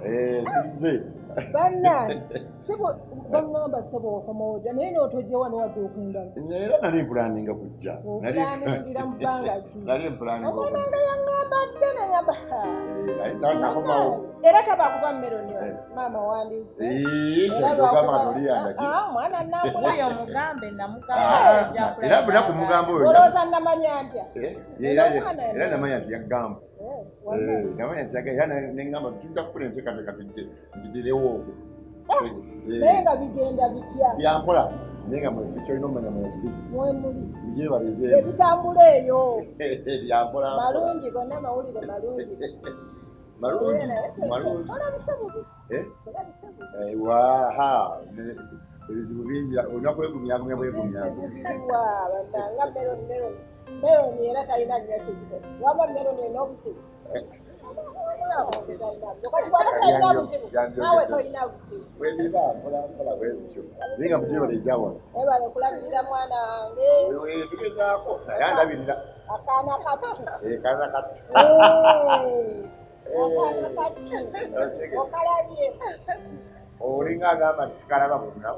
Tuzze. Bannange, sebo, baŋŋamba sebo okomawo dda, naye n'otojja wano wadde okundaba. Era nali mpulaninga kujja. Opulaningira mu bbanga ki? Nali mpulaninga. Omwana nga yaŋŋamba dda, neŋŋamba. Nakomawo. Era tabakuba Meloni maama wandize. Kyogamba kati. Mwana nambula. Oyo mugambe, namugamba. Era buna kumugamba oyo. Olowooza namanya ntya? Era namanya nti yagamba. Namanya nti yagamba, era neŋŋamba tujja kufuna enteekateeka tujje mbitirewo ogwo. Naye nga bigenda bitya? Byampola, naye nga kyolina omumanya manya kibiri. Mwemuli. Byebale. Ebitambula eyo. Byampola. Malungi gonna, mawulire malungi. Malungi, malungi. Tolabise bubi. Tolabise bubi. Waha, ebizibu bingi, olina kwegumyagumya bwegumyagumya. Biriwa bannanga Meloni, Meloni, Meloni era talina nnyo kizibu. Waba Meloni olina obuzibu. Kati bwaba talina buzibu, naawe tolina buzibu. Webiba mpola mpola bwebityo, naye nga mugyebale egyawano. Webale kulabirira mwana wange. Tugezaako, naye andabirira. Akaana kattu. Kaana kattu. Akaana kattu. Okalabye. Olinga agamba nti sikalaba bonna.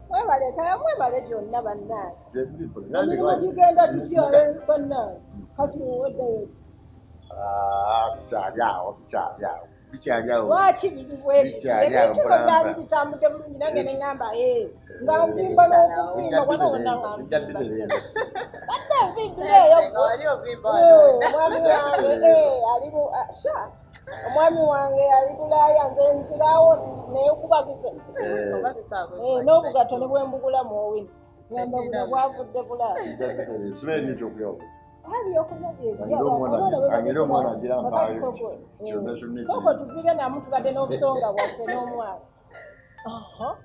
Mwebale kaya, mwebale gyonna bannange. Emirimu gigenda tutya bannange? Kati oweddeyo. Tukyali awo, tukyali awo, bikyali awo. Lwaki biri bwebiti? Ebintu bwe byali bitambudde bulungi, nange ne ŋŋamba nga nvimba n'okuvimba wano wonna nga nvimba. Badde nvimbira eyo. Omwami wange ali sha, omwami wange ali Bulaaya, nze nzirawo nekubagize n'obugatto ne bwembugula mu Owini, ŋŋamba buno bwavudde Bulaaya. Sooka tuvire namu, tubadde n'obusonga bwaffe n'omwana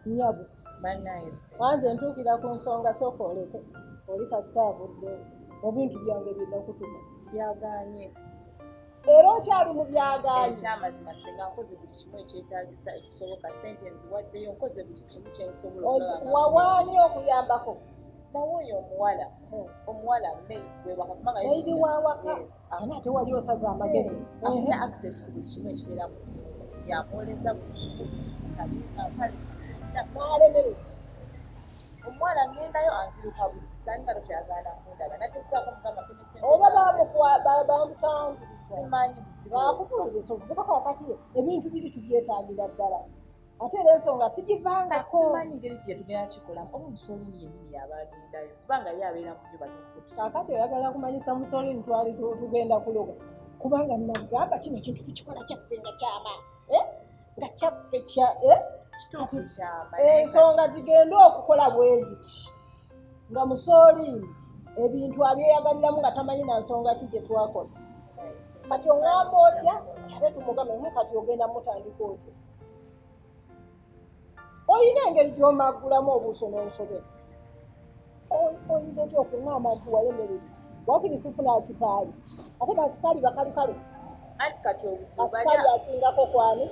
nyabo. Wanze ntuukira ku nsonga, sooka oleke oli kasita avudde mu bintu byange byenakutuma. Byaganye. Era okyali mu byaganye? Ekyamazima senga, nkoze buli kimu ekyetagisa ekisoboka, sente nziwaddeyo, nkoze buli kimu kyensobola. Wawaani okuyambako? Nawe oyo omuwala, omuwala maid wewaka. Maid wawaka sana, ate wali osaza amagezi. Afuna access ku buli kimu ekibeera mu yamwoleza buli kimu, buli kimu kale. Nalemererwa. Omuwala ngendayo anziruka buli kusanga, tokyagaana kundaba, nagezaako mugamba. Oba bamusangiriza? Simanyi buzibu. Bakupuliriza, kuba kakati ebintu biri tubyetaagira ddala, ate era ensonga sigivangako. Simanyi ngeri ki gyetugenda kikolamu, oba Musolini yennyini yaba agendayo, kubanga ye abeera mu nyumba. Kakati oyagala kumanyisa Musolini twali tugenda kuloga, kubanga nagamba kino kintu tukikola kyaffe nga kyama, nga kyaffe kya Kituufu, kyama. Ensonga zigenda okukola bwe ziti nga Musolini ebintu abyeyagaliramu nga tamanyi na nsonga ki gye twakola. Kati oŋŋamba otya ate tumugambe mu? Kati ogenda mutandika otya? Oyina engeri gy'omaggulamu obuuso n'onsobera. Oyinza otya okuŋŋamba nti walemererwa? Wakiri sifuna asikaali, ate baasikaali bakalukalu. Anti kati obuzibu Asikaali asingako kwani?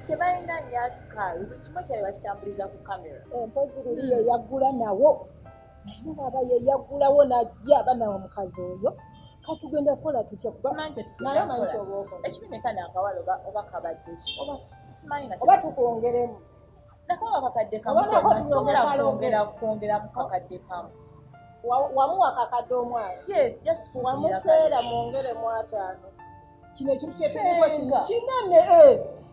Tebalina nnyo asikaali, buli kimu kyali bakitambuliza ku kamera. Empozi luli yeyaggula nawo, naye aba yeyaggulawo najja banawa mukazi oyo. Katugenda kukola tutya? Simanyi kyetugenda Naye omanyi kukola. kyoba okola. Ekibineka nakawala oba kabadde ki, oba simanyi nga Oba tukwongeremu. Nakawa kakadde kamu. Oba nako Sobola tunyonge. kwongeramu kakadde kamu. Wamuwa kakadde omwana? Yes, just kunfunira. Wamuseera, mwongeremu 50. Kino ekintu kyetuliko kino Senga. kinene.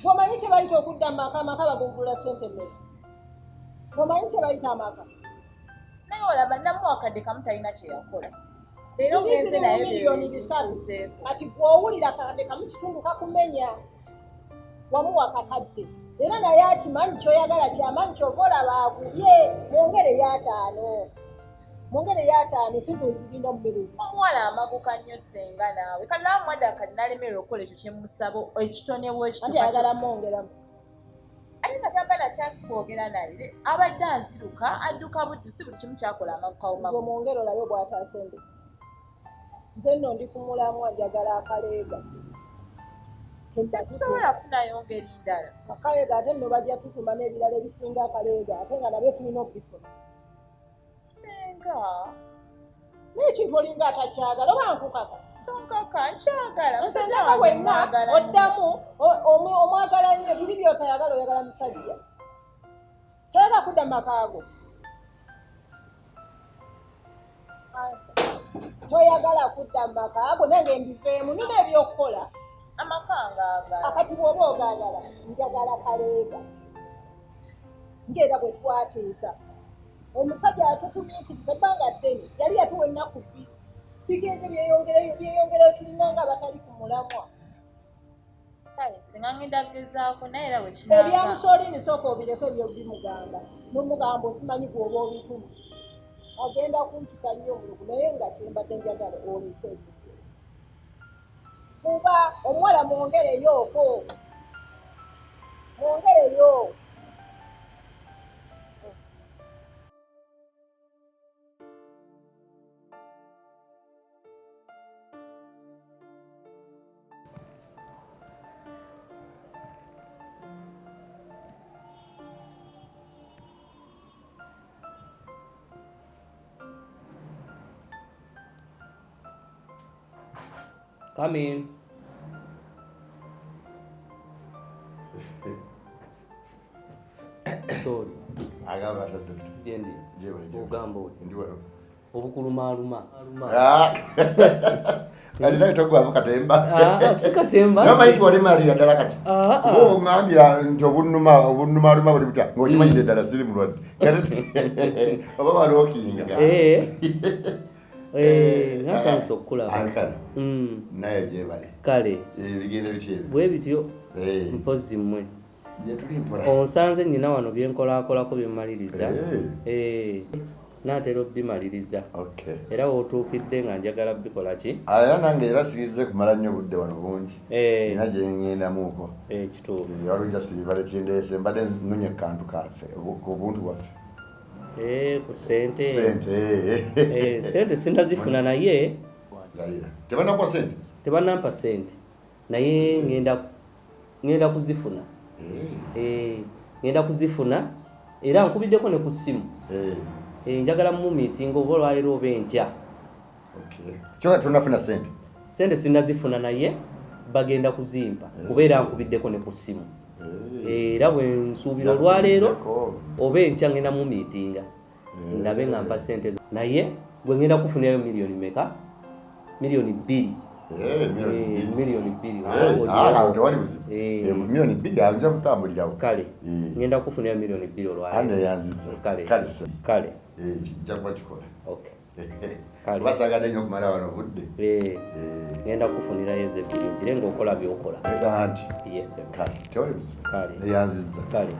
Bwomanyi kye bayita okudda mu maka, amaka bagugula sente mmeka? Bwomanyi kye bayita amaka? Naye olaba namuwa akadde kamu, talina kye yakola leero. Ziri Ngenze ziri mu naye miliyoni 300. bituuseeko. Kati gw'owulira kakadde kamu kitundu kakumenya. Wamuwa kakadde, era naye akimanyi kyoyagala kyamaanyi, kyova olaba agubye. Mwongereyo 50, mwongereyo 50, sente ozirinda mu mmere. Omuwala amaguka nnyo senga, naawe kati namuwadde akadde nalemererwa okukola ekyo kyemusaba ekitonewo. Anti ayagala mwongeramu. Ate nga tamba na chance kwogera naye, abadde anziruka, adduka buddusi, buli kimu kyakola amagukawo. Gwe mwongere olabe bw'ataasembe. Nze nno ndi kumulamwa, njagala akaleega. Tetusobola kufunayo ngeri ndala. Akaleega ate nno bajja tutuma n'ebirala ebisinga akaleega, ate nga nabyo tulina okubifuna. Senga. Naye ekintu olinga atakyagala, oba nkukaka? Tonkaka. Amaka nkyagala. Nze ndaba wenna oddamu omwagala nnyo biri by'otayagala oyagala musajja. Toyagala kudda mu maka go. Toyagala kudda mu maka go nange mbiveemu nina ebyokukola. Amaka ngaagala. Akati bw'oba ogaagala njagala kaleega. Ng'era bwe twateesa. Omusajja atukumiikiriza ebbanga ddene yali yatuwa ennaku bbiri. Bigenze byeyongereyo tulina nga abatali ku mulamwa. Kale singa ngenda kugezaako naye era bwe kinaaba. Ebyamusooliini sooka obireko ebyo bimugamba. N'omugamba osimanyi gw'oba obituma. Agenda kumpita nnyo omulugu naye nga kyembadde njagala oleete ebintu. Fuba omuwala mwongereyooko. Mwongereyo. Come in. Sorry. Agamba atya doctor? Gyendi. Ogamba otya? Ndi wano. Obukulumaaluma. Kati nawe togwamu katemba. Si katemba. Namanyi nti wali malira ddala kati. Kuba oŋŋambira nti obunnumaaluma buli butya ng'okimanyidde ddala siri mulwadde. Oba walookinga. Nsansa okukulaba. Kale. Naye gyebale. Kale. Ebigere bityo ebyo. Bwe bityo. Mpozzi mmwe. Gye tuli mpola. Onsanze nnyina wano bye nkolaakolako bye mmaliriza. Naatera obbimaliriza. Era w'otuukidde nga njagala bikola ki? Era nange era sirizze kumala nnyo budde wano bungi. Nina gye ŋŋendamuuko. Kituufu. Waliwo just ebibala kindeese mbadde nnonya kantu kaffe ku buntu bwaffe. Ku ssente. Ssente. Ssente sinnazifuna naye. Tebannakuwa ssente? Tebannampa ssente. Naye ŋŋenda kuzifuna. Ŋŋenda kuzifuna era nkubiddeko ne ku ssimu. Njagala mu meeting oba olwaleero oba enkya. Kyokka tonnafuna ssente? Ssente sinnazifuna naye bagenda kuzimpa kubeera nkubiddeko ne ku ssimu. Era bwe nsuubira olwaleero oba enkya ngenda mu meetinga ndabe nga mpa ssente ezo. Naye gwe ngenda kufunirayo miliyoni meka? Miliyoni 2. Miliyoni 2. Tewali buzibu. Miliyoni 2 nja kutambulirawo. Kale ngenda kufunira miliyoni 2 olwaleero. Yanziza. Kale. Kale. Kijja kuba kikola. Kale. Basaagadde nnyo okumala wano obudde. Ngenda kufunirayo ezo ebbiri ogire ng'okola by'okola. Anti. Yes. Kale tewali buzibu. Kale. Yanziza. Kale.